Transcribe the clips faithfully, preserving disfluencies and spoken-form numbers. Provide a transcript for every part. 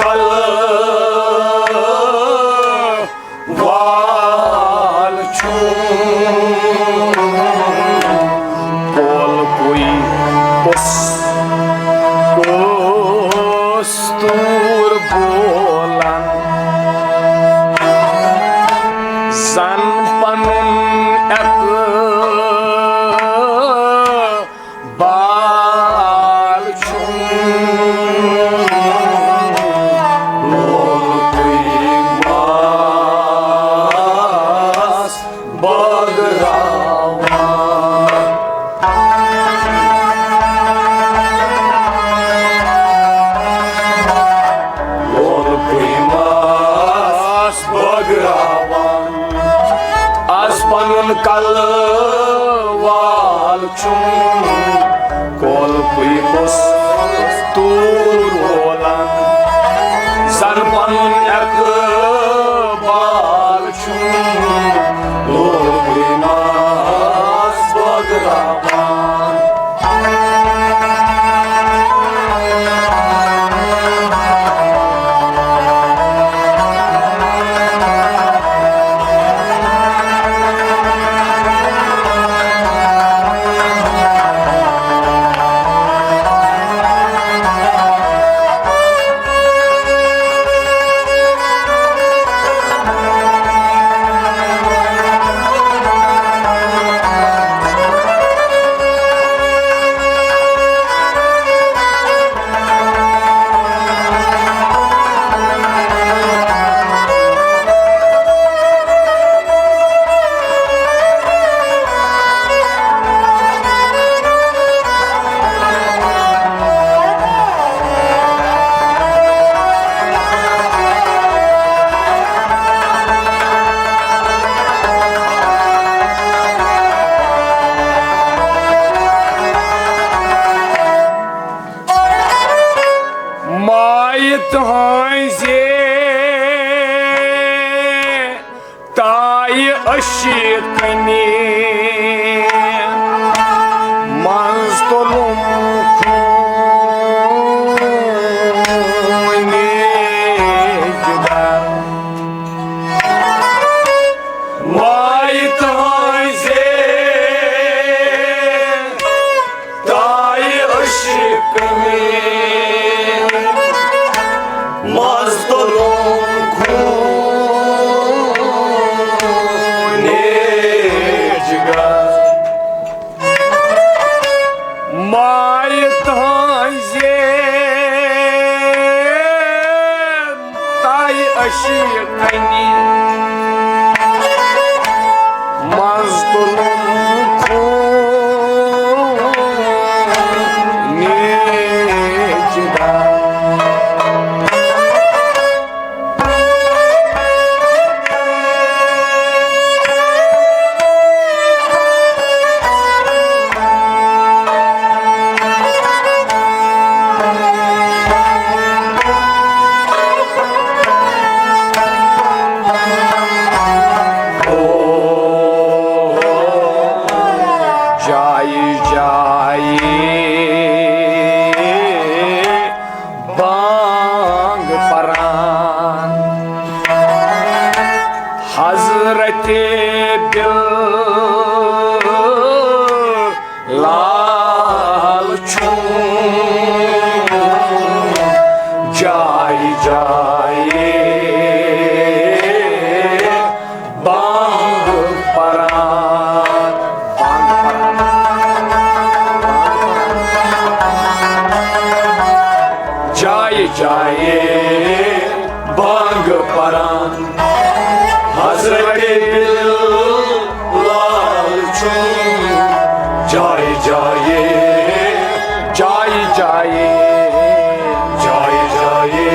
کل وال چھُم پول پُے کُس کُس تور بولان، زن پنُن اعتبار چھُم لولکُے ماس بٲگراوان۔ لولکُے ماس بٲگراوان۔ از پنُن کلہٕ وال چھُم کول پُے کُس تور بولان، زن پنُن اعتبار چھُم لولکُے ماس بٲگراوان۔ مایہِ تُہٕنٛزِ تایہِ عشقنی منٛز تُلُم خوٗنہِ جگر۔ مایہِ تُہٕنٛزِ تایہِ عشقنی منٛز تُلُم خوٗنہِ جگر۔ مایہِ تُہٕنٛزِ تایہِ عشقنی منٛز تُلُم خوٗنہِ جگر۔ جایہِ جایہِ بانگ پران۔ حضرت بلال چھُم جایہِ جایہِ بانگ پران، بانگ پران۔ جایہِ جایہِ بانگ پران۔ حضرت بلال چھُم جایہِ جایہِ، جایہِ جایہِ، جایہِ جایہِ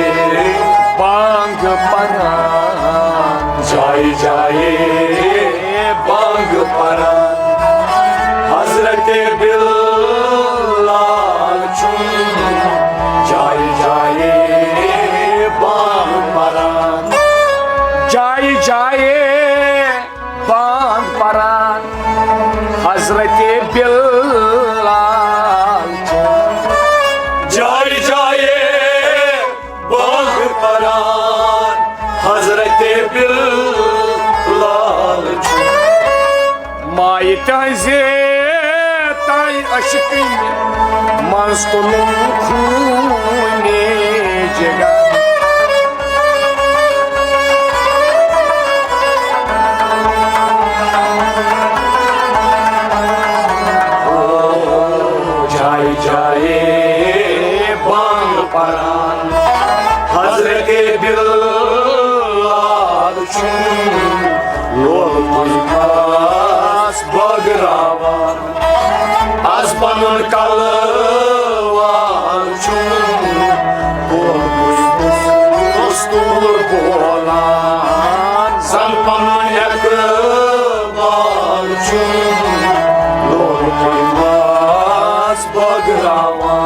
بانگ پران۔ جایہِ جایہِ بانگ پران۔ حضرت بلال چھُم جایہِ جایہِ بانگ پران۔ جایہِ جایہِ بانگ پران۔ حضرت بلال چھُم جایہِ جایہِ پران حضرت بلال چھُ۔ مایہِ تہنٛزِ تایہِ عشقٕے منٛز تُلُم خوٗنہِ جگر۔ جایہِ جایہِ بانگ پران حضرت بلال چھُم لولہٕ پُلمس بٲگراوان۔ از پنُن کلہٕ وال چھُم لولہٕ پُلمس دستور بولان۔ زن پنُن اقبال چھُم لولہٕ پُلمس بٲگراوان۔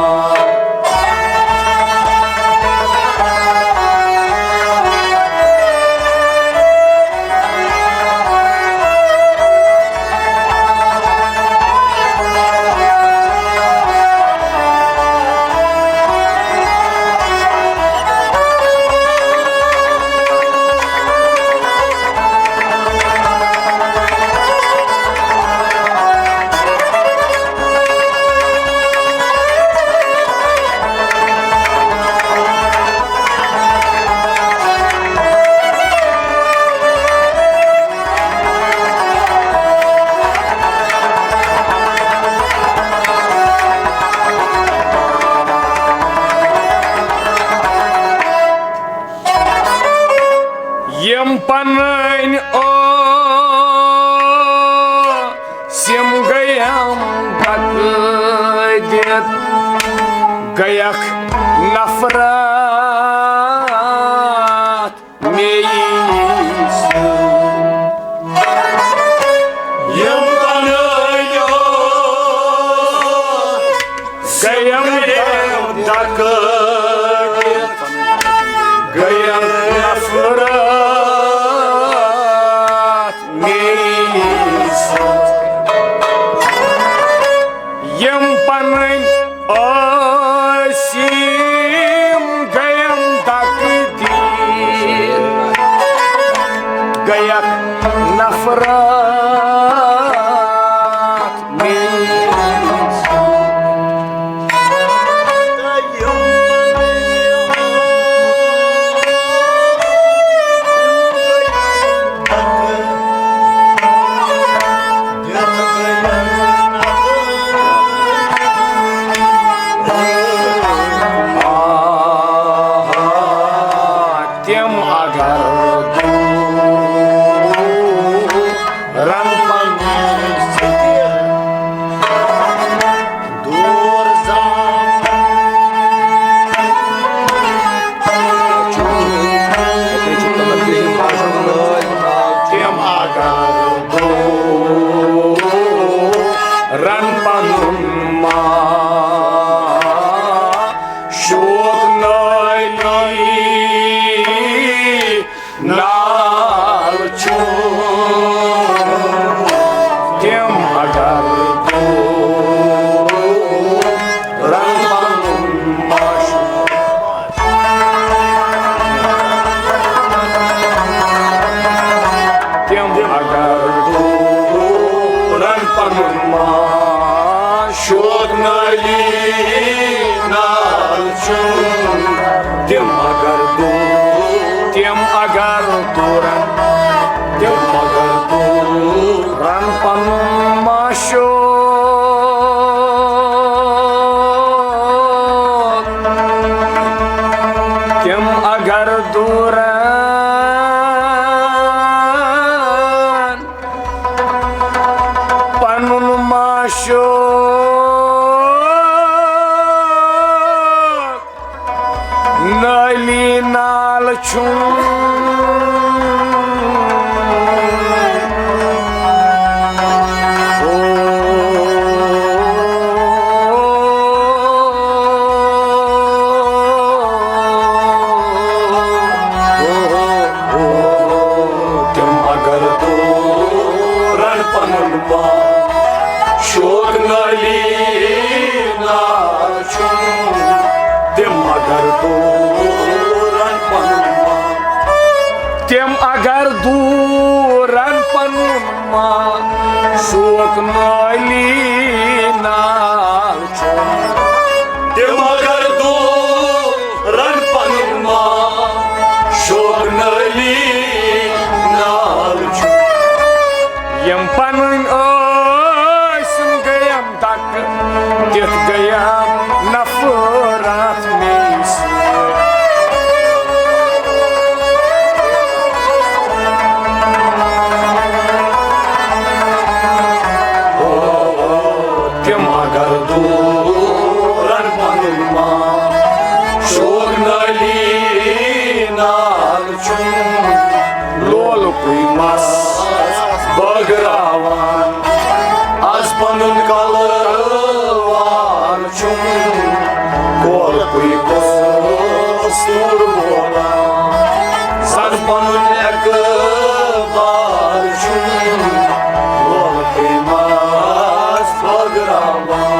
یِم پنٕنۍ ٲسۍ، یِم گٔیم دکہٕ دِتھ، گٔیکھ نفرت۔ مےٚ یی سیوٚد۔ یِم پنٕنۍ ٲسۍ، گٔیم دکہٕ دِتھ، گٔیم نفرت۔ مےٚ یی سیوٚد۔ یِم پنٕنۍ ٲسۍ، یِم گٔیم دکہٕ دِتھ، گٔیکھ نفرت۔ تِم اگر دوٗرن پننہِ سۭتۍ دوٗر زان، تِم اگر دوٗرن پنُن ما شوق نٲلی نال چھُ، تِم اگر دوٗرن پنُن معشوق، تِم اگر دوٗرن پنُن معشوق نٲلی نال چھُ، تِم اگر دوٗر، تِم اگر دوٗرن، تِم اگر دوٗرن پنُن معشوق، تِم اگر دوٗرن پنُن معشوق نٲلی نال چھُم۔ تِم اگر دوٗرن پنُن پان شوق نٲلی نال چھُم، تِم اگر دوٗرن پنُن دوٗرن پنُن ما شوق نٲلی نال چھُم۔ تہِ مگر دوٗرن پنُن ما شوق نٲلی نال چھُم۔ یِم پنٕنۍ ٲسۍ، یِم گٔیم دکہٕ، دِتھ گٔیم نفرات مے سۭتۍ۔ تِم اگر دوٗرن پنُن ما شوق نٲلی نال چھُم، لولہٕ کُے مس بٲگراوان۔ از پنُن کلہٕ وار چھُم، کولہٕ کُے کُس سُر بولان۔ زن پنُن اعتبار چھُم، لولہٕ کُے مس بٲگراوان۔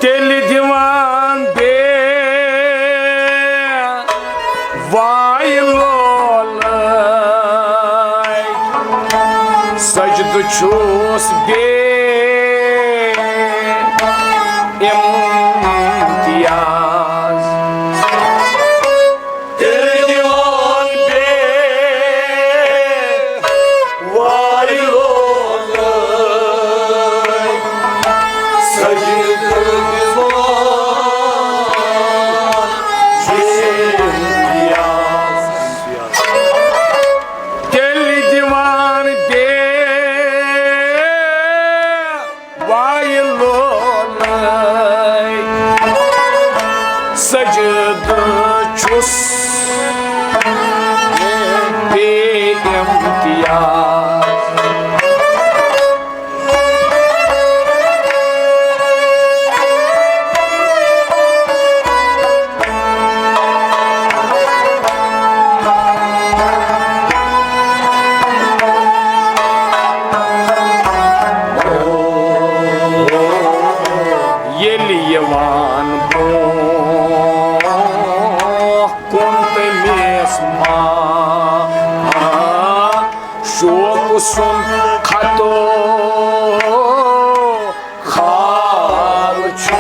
تیٚلہِ دِوان بے وایہِ لولَے، سجدٕ چھُس بے امتیاز۔ تیٚلہِ دِوان بے وارِ لولَے، سجدٕ دِوان بے امتیاز۔ تیٚلہِ دِوان بے وایہِ لولَے، سجدٕ چھُس بے امتیاز۔ ییٚلہِ یِوان برٛونٛہہ کُن تٔمِس ما شوق سُنٛد خطو خال چھُ،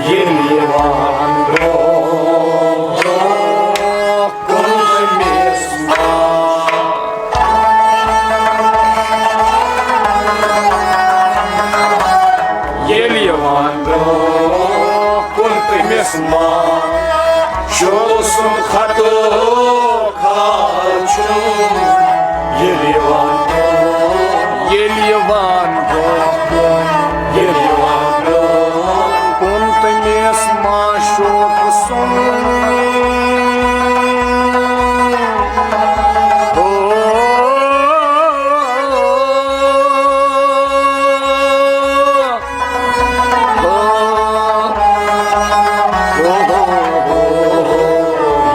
ییٚلہِ یِوان برٛونٛہہ کُن تٔمِس ما۔ ییٚلہِ یِوان برٛونٛہہ کُن تٔمِس ما، شوق سُنٛد خطو خال چھُم، ییٚلہِ یِوان برٛونٛہہ، ییٚلہِ یِوان برٛونٛہہ کُن، ییٚلہِ یِوان برٛونٛہہ کُن تٔمِس ما شوق سُنٛد۔ او،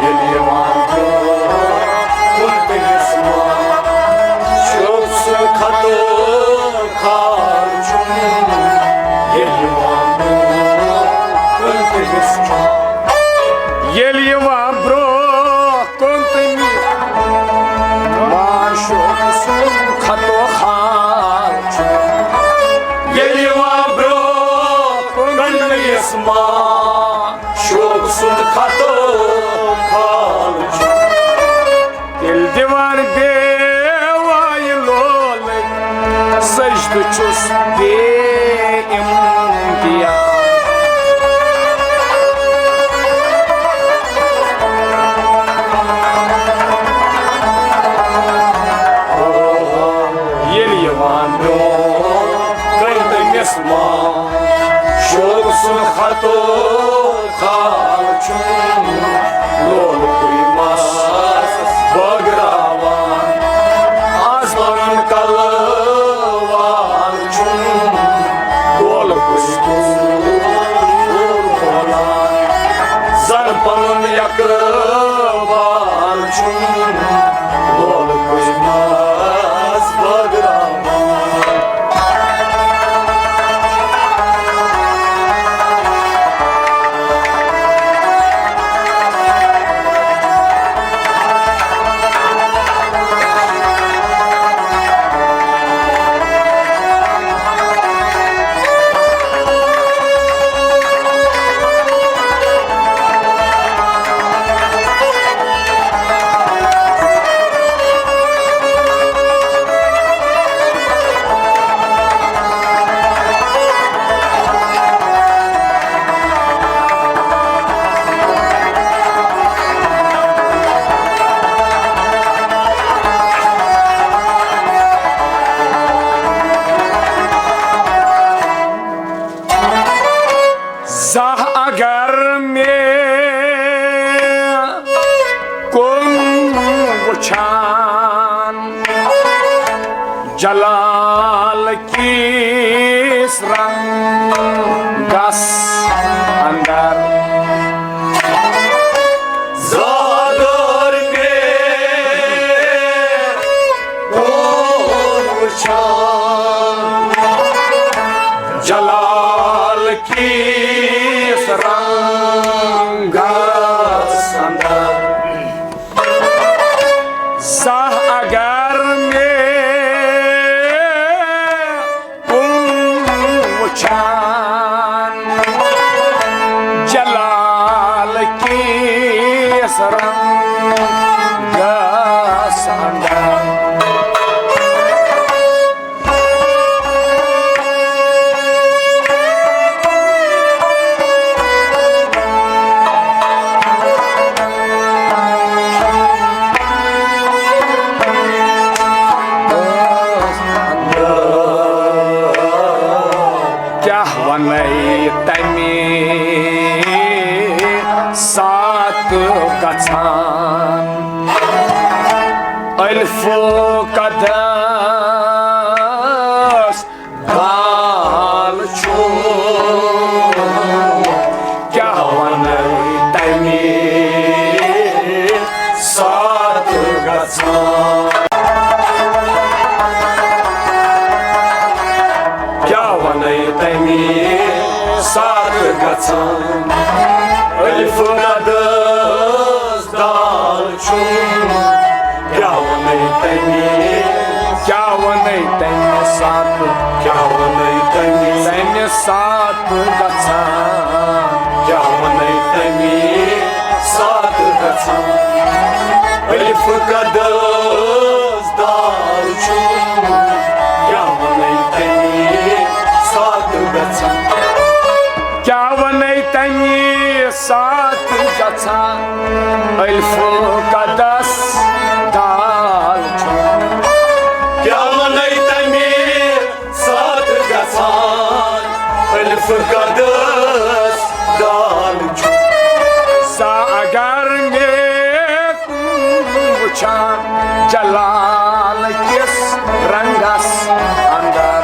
ییٚلہِ یِوان برٛونٛہہ کُن تٔمِس ما شوق سُنٛد خطو خال چھُم، ییٚلہِ یِوان برٛونٛہہ کُن تٔمِس ما۔ ییٚلہِ یِوان برٛونٛہہ کُن تٔمِس ما شوق سُنٛد خطو خال چھُ۔ ییٚلہِ یِوان برٛونٛہہ کُن تٔمِس ما شوق سُنٛد خطو خال چھُ۔ تیٚلہِ دِوان بے چکروال چھُم لولہٕ کُے ماس بٲگراوان۔ زانٛہہ اگر مےٚ کُن وٕچھان جلال کِس رنگس اندر، زانٛہہ اگر مےٚ کُن وٕچھان جلال کِس رنگس اندر، زانٛہہ اگر مےٚ کُن وٕچھان جلال کِس رنگس اندر۔ کیٛاہ وَنَے تَمہِ ساتہٕ گژھان الف قدس دال چھُ، کیٛاہ وَنَے تَمہِ ساتہٕ گژھان۔ کیٛاہ وَنَے تَمہِ ساتہٕ گژھان الف قدس دال چھُم، کیٛاہ وَنَے تَمہِ، کیٛاہ وَنَے تَمہِ ساتہٕ، کیٛاہ وَنَے تَمہِ، تَمہِ ساتہٕ گژھان۔ کیٛاہ وَنَے تَمہِ ساتہٕ گژھان۔ الف قدس دال چھُم، کیٛاہ وَنَے تَمہِ ساتہٕ گژھان۔ کیٛاہ وَنَے تَمہِ ساتہٕ گژھان الف قدس دال چھُ۔ کیٛاہ وَنَے تَمہِ ساتہٕ گژھان الف قدس دال چھُ۔ سا اگر مےٚ وٕچھان جلال کِس رنگس اندر۔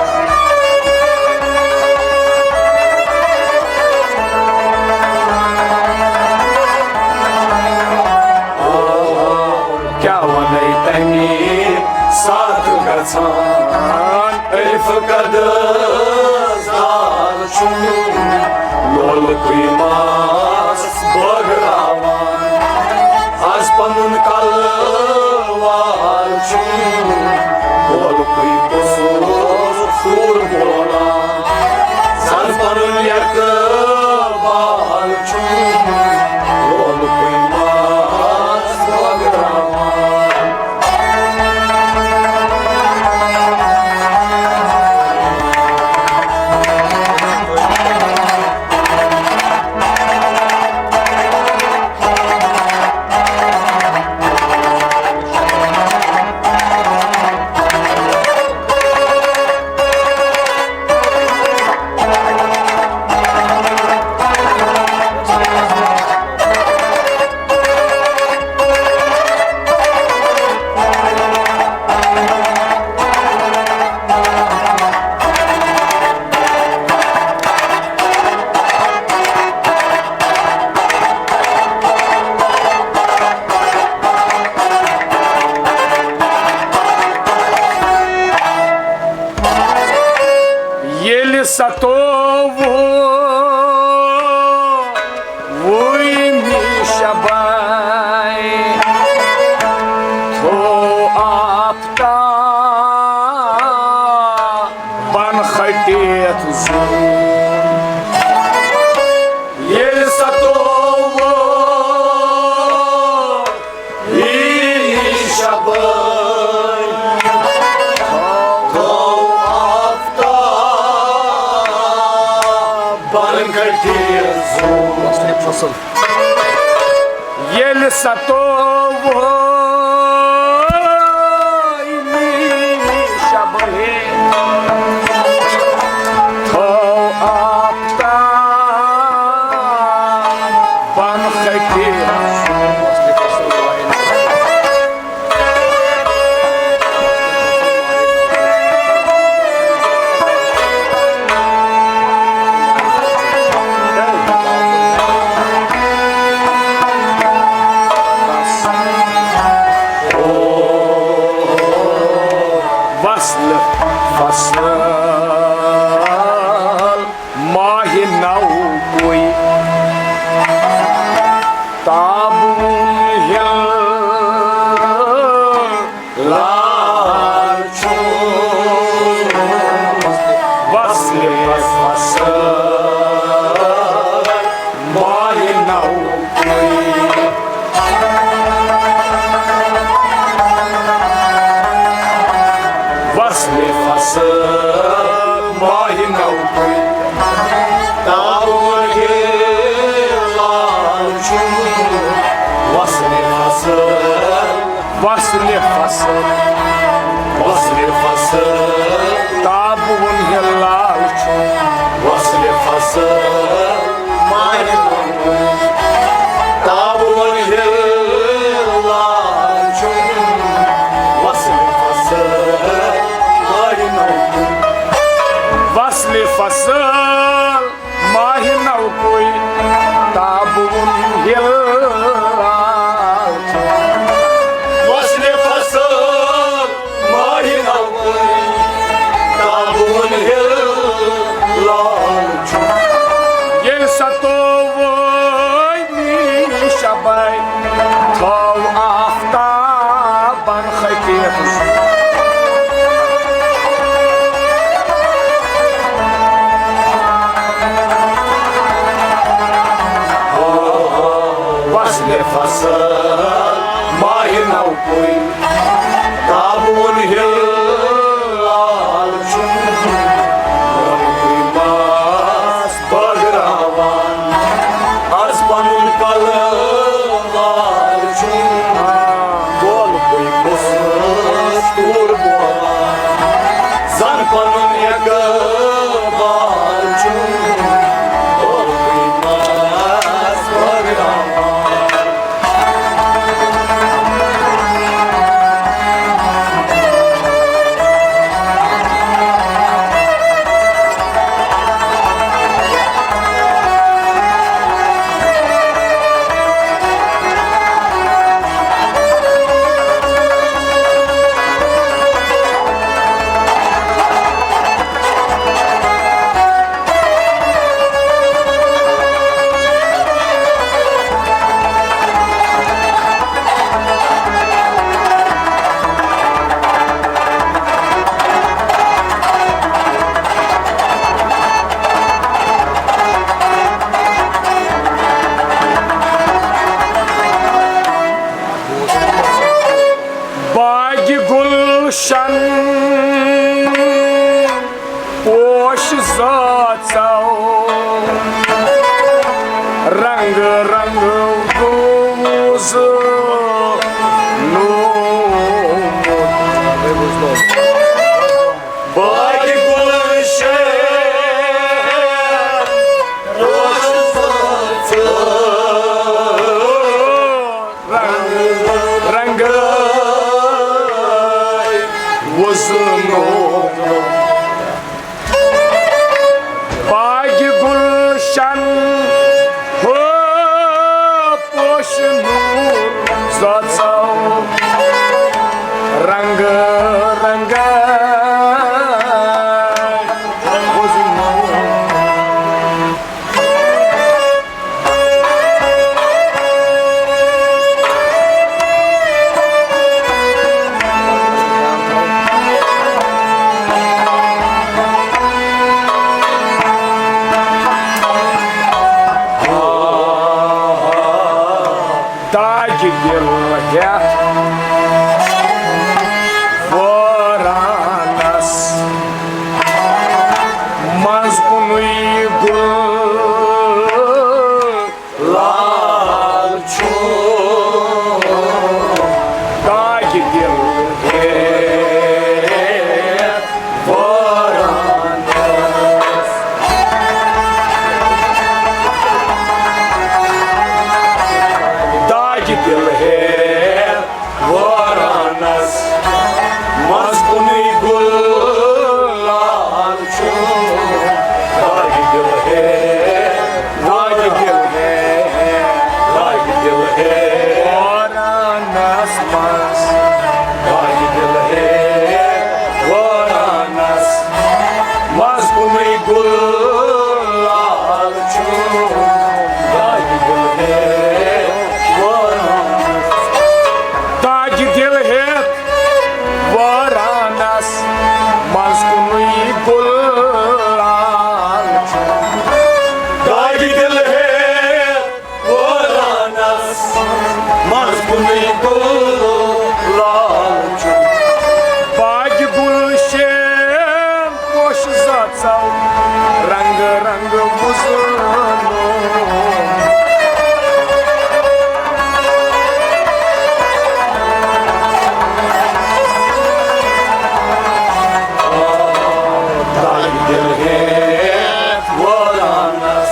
کیٛاہ وَنَے تَمہِ ساتہٕ گژھان الف قدس دال چھُم، لولہٕ کُے ماس بٲگراوان۔ از پنُن کلہٕ وال چھُم، بولکُے قصوٗر سوٗر بولان۔ زن پنُن یکہٕ بال چھُم، بولکُے ماس بٲگراوان۔ تووُہ وُہمہِ شبے تھوو آفتابن کھٹِتھ زوٗ۔ ییٚلہِ ستووُہ یی شبے تھوو آفتابن کھٹِتھ زوٗ۔ ییٚلہِ ستووُہ یی شبے تھوو آفتابن کھٹِتھ وصل فصل ماہِ نوکُے تابوٗن ہِلال چھُ۔ وصل فصل ماہِ نوکُے وصل فصل ماہِ نوکُے تابوٗن ہِلال چھُ۔ وصل فصل وصل فصل وصل فصل تابوٗن ہِلال چھُ۔ وصل فصل ماہِ نوکُے تابوٗن ہِلال چھُ۔ وصل فصل ماہِ نوکُے وصل فصل ماہِ نوکُے تابوٗن ہِلال چھُ۔ وصل فصل ماہِ نوکُے تابوٗن ہِلال چھُ۔ ییٚلہِ ستووُہمہِ شبے تھوو آفتابن کھٹِتھ زوٗ۔ وصل فصل ماہِ نوکُے تابوٗن ہِلال چھُ۔ نوکُے ماس بٲگراوان از پنُن کلہٕ وال چھُ۔ گولکُے مستوٗر بولان زن پنُن اقبال چھُ۔ گولکُے ماس بٲگراوان باغِ گُلشن پوش زٲژو، رنگ رنگ روز نومُت۔ باغِ گُلشن پوش زٲژو، رنگ رنگ وُزنومُت۔ باغِ گُلشن ہو پوش نوٗر زٲژو، رنگ رنگ وُزنومُت۔ دِل ہٮ۪تھ وٲرانس منٛز کُنُے گُل لال چھُ، داغِ دِل ہٮ۪تھ وٲرانس۔ داغِ دِل ہٮ۪تھ وٲرانس منٛز کُنُے گُل لال چھُ۔ داغِ دِل ہٮ۪تھ، داغِ دِل ہٮ۪تھ، داغِ دِل ہٮ۪تھ وٲرانس منٛز۔ داغِ دِل ہٮ۪تھ وٲرانس منٛز کُنُے گُل لال چھُ۔ داغِ دِل ہٮ۪تھ وٲرانس۔ داغِ دِل ہٮ۪تھ وٲرانس منٛز کُنُے گُل لال چھُ۔ داغِ دِل ہٮ۪تھ وٲرانس منٛز کُنُے گُل لال چھُ۔ باغِ گُلشن پوشہٕ زٲژو رنٛگہٕ رنٛگہٕ وُزنوو۔ داغِ دِل ہٮ۪تھ وٲرانس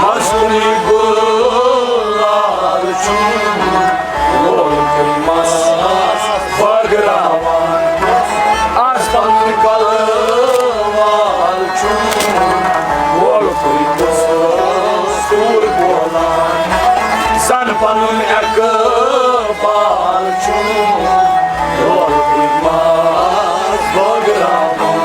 منٛز کُنُے گُل لال چھُ۔ لولہٕ کُلۍ مس بٲگراوان، از پنُن کلہٕ وال چھُ۔ لولہٕ کُلۍ کُس اوس توٗر بولان، زن پنُن اقبال چھُ۔ لولہٕ کُلۍ مس بٲگراوان۔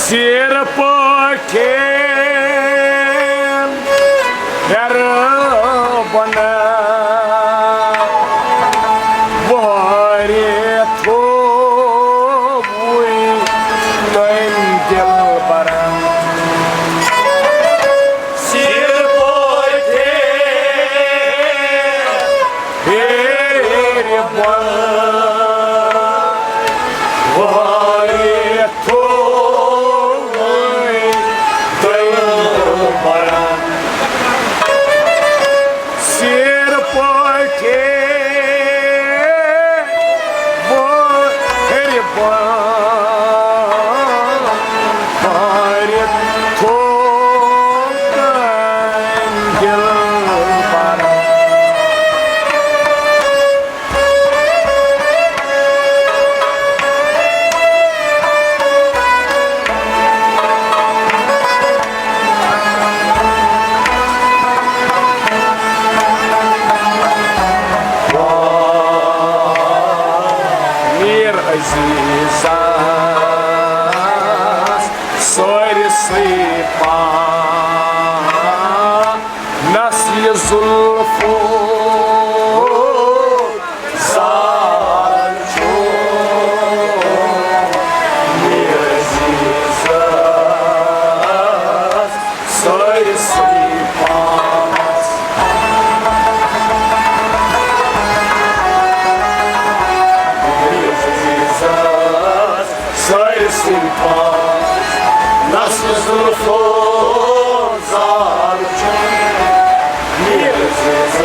سیر پٲٹھۍ ہیرٕ بۄنہٕ وٲرِتھ تھووُے تٔمۍ دِلبرن۔ سیر پٲٹھۍ ہیرِ بۄن وٲرِتھ تھووُے دِلبرن۔ سیر پٲٹھۍ وٲرِتھ بۄن وٲرِتھ تھوو تٔمۍ دِلبرن۔ میٖر عزیزس سٲرسٕے پانس یہِ زُلفُک زال چھُ۔ میٖر عزیزس سٲرسٕے پانس۔ میٖر عزیزس سٲرسٕے پانس۔ نس زُلفُک زال چھُ۔ میٖر عزیزس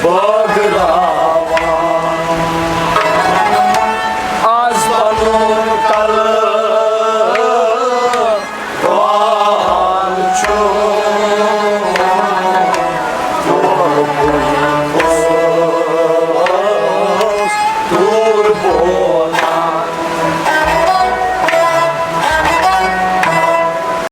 Boy,